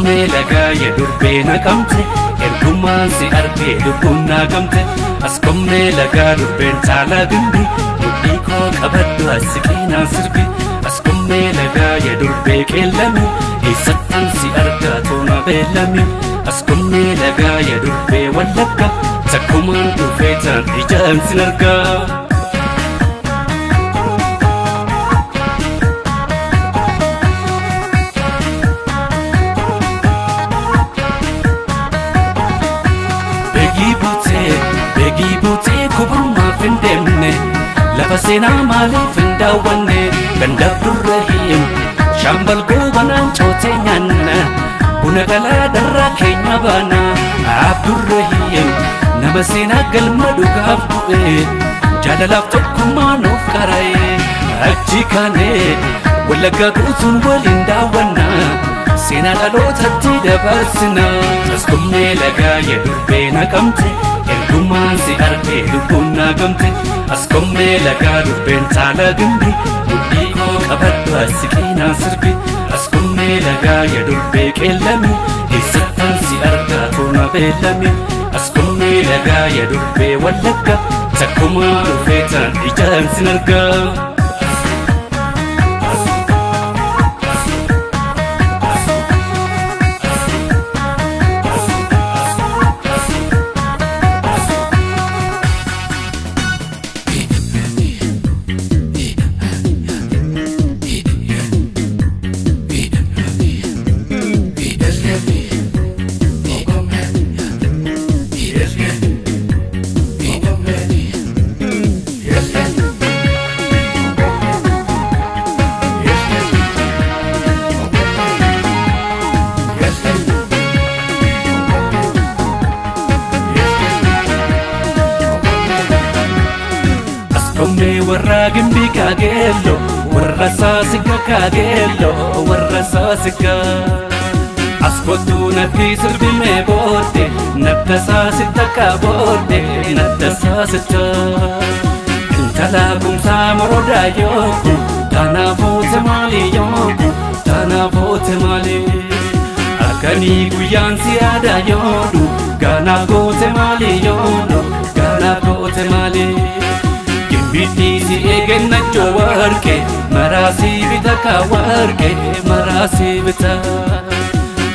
Askummee lagaa ya durbee naqamte, ergumaan si argee lubbuun naagamte. Askummee lagaa durbeen caalaa gimbi, mudhii koo qabadhu asiqeenaan sirbi. Askummee lagaa ya durbee qeellami, eessattan si argaa toona beellami. Askummee lagaa ya durbee wallagga, takkumaan dhufee taan ijaan sin argaa. Beegii buutee, beegii buutee kuburmaaf hin deemne, lafa seenaa maaliif hin daawwanne, gandaaf durra hiim, shaambal goobanaan cootee nyaanna, buna galaa darraa keenya baana, Abdurrahiim nama seenaa galma dhugaaf bu'e, jaalalaaf tokkummaa nuuf qara'e, achi kaanee wallaggaa guutuun waliin daawwanna. Seenaa dhalootatti dabarsina. Askummee lagaa ya durbee naqamte, ergumaan si argee lubbuun naagamte. Askummee lagaa durbeen caalaa gimbi, mudhii koo qabadhu asiqeenaan sirbi. Askummee lagaa ya durbee qeellami, eessattan si argaa toona beellami. Askummee lagaa ya durbee wallagga, takkumaa dhufee taan ijaan sin argaa. Askummee warra gimbii kaageello, warra saasigga kaageello, warra saasigga. Askottuu natti sirbimee booddee, natta saasitta ka booddee, natta saasitta. Intala kumsaa morodaa yooku, taanaa fuute maali yooku, taanaa fuute maali. Halkanii guyyaan si yaada yoodhu, gaanaaf goote maali yoodhu, gaanaaf goote maali. Gimbiitti si eegennachoo warqe, maraasii bita ka warqe, maraasii bita.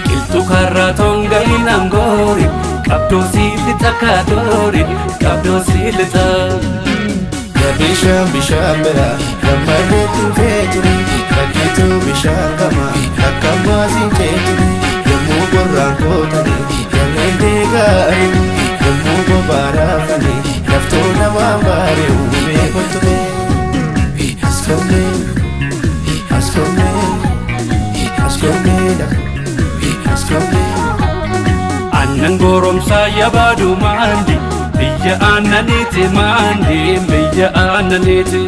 Qilxuu karraa tonga inaan goori, qabdoo si lixa ka doori, qabdoo si lixa. Bishaan bishaan bira gammadeetu feeturi, rakkitu bishaan gama akka maasiin ceeturi, yommuu qorraan kootani galleen deegaari, yommuu bobaa raafani laftoo namaan baare uumee kottume. Askomee, askomee, askomee, askomee. Aannan goromsaa yabaadu maandi, biyya aannaniiti maandi, biyya aannaniiti.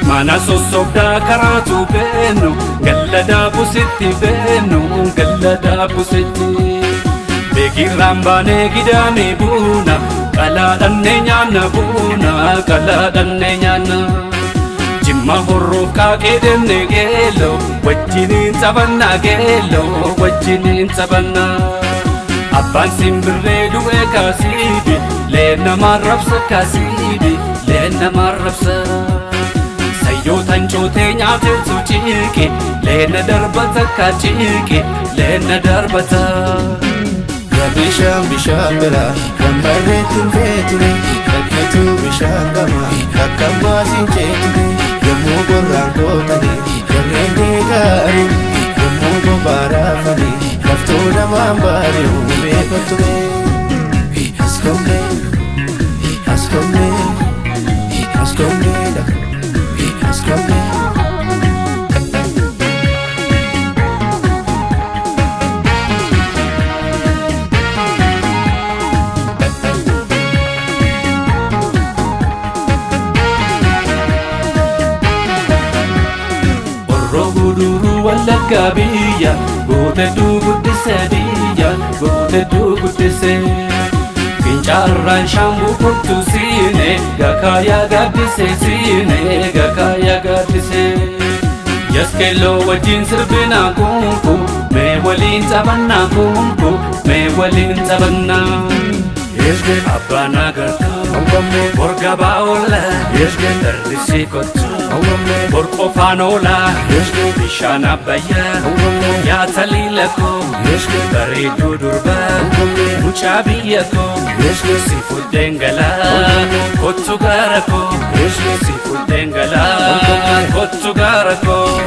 Mana sossobdaa karaatu beenu, galladaa busitti beenu, galladaa busitti. Beekirraan baanee gidaamee buuna, qalaadhannee nyaanna buuna, qalaadhannee nyaanna. Jimma horroof qaaqee deemne geelloo, wajjiniin taphannaa geelloo, wajjiniin taphannaa. Abbaan simbirree du'ee kaasiibi, leen namaan rabsa kaasiibi, leen namaan rabsa. Sayyootan cootee nyaateetu ciiqe, leena darbata ka ciiqe, leena darbata. Bishaan bishaan bira gammadeetu feeturi, rakkitu bishaan gama akka maasiin ceeturi, yommuu qorraan kootani galleen deegaari, yommuu bobaa raafani laftoo namaan baare uumee kottume. Askomee, askomee, askomee, askomee. Orroo guduruu wallaggaa biyya, gootedduu guddise biyya, gootedduu guddise. Fincaarraan shaambuu kottu siine, gakaayaa gaaddise siine, gakaayaa gaaddise. Yaskeelloo wajjin sirbinaa kunku, Mee waliin taphannaa kunkoo, mee waliin taphannaa. Abbaan agartuu borgabaa oola, hir'isii kottu bor qofaan oola. Bishaan abbayyaa nyaata liila koo, bareedduu durbaa mucaa biyya koo, si fuudheen galaa kottu gaara koo, si fuudheen galaa kottu gaara koo.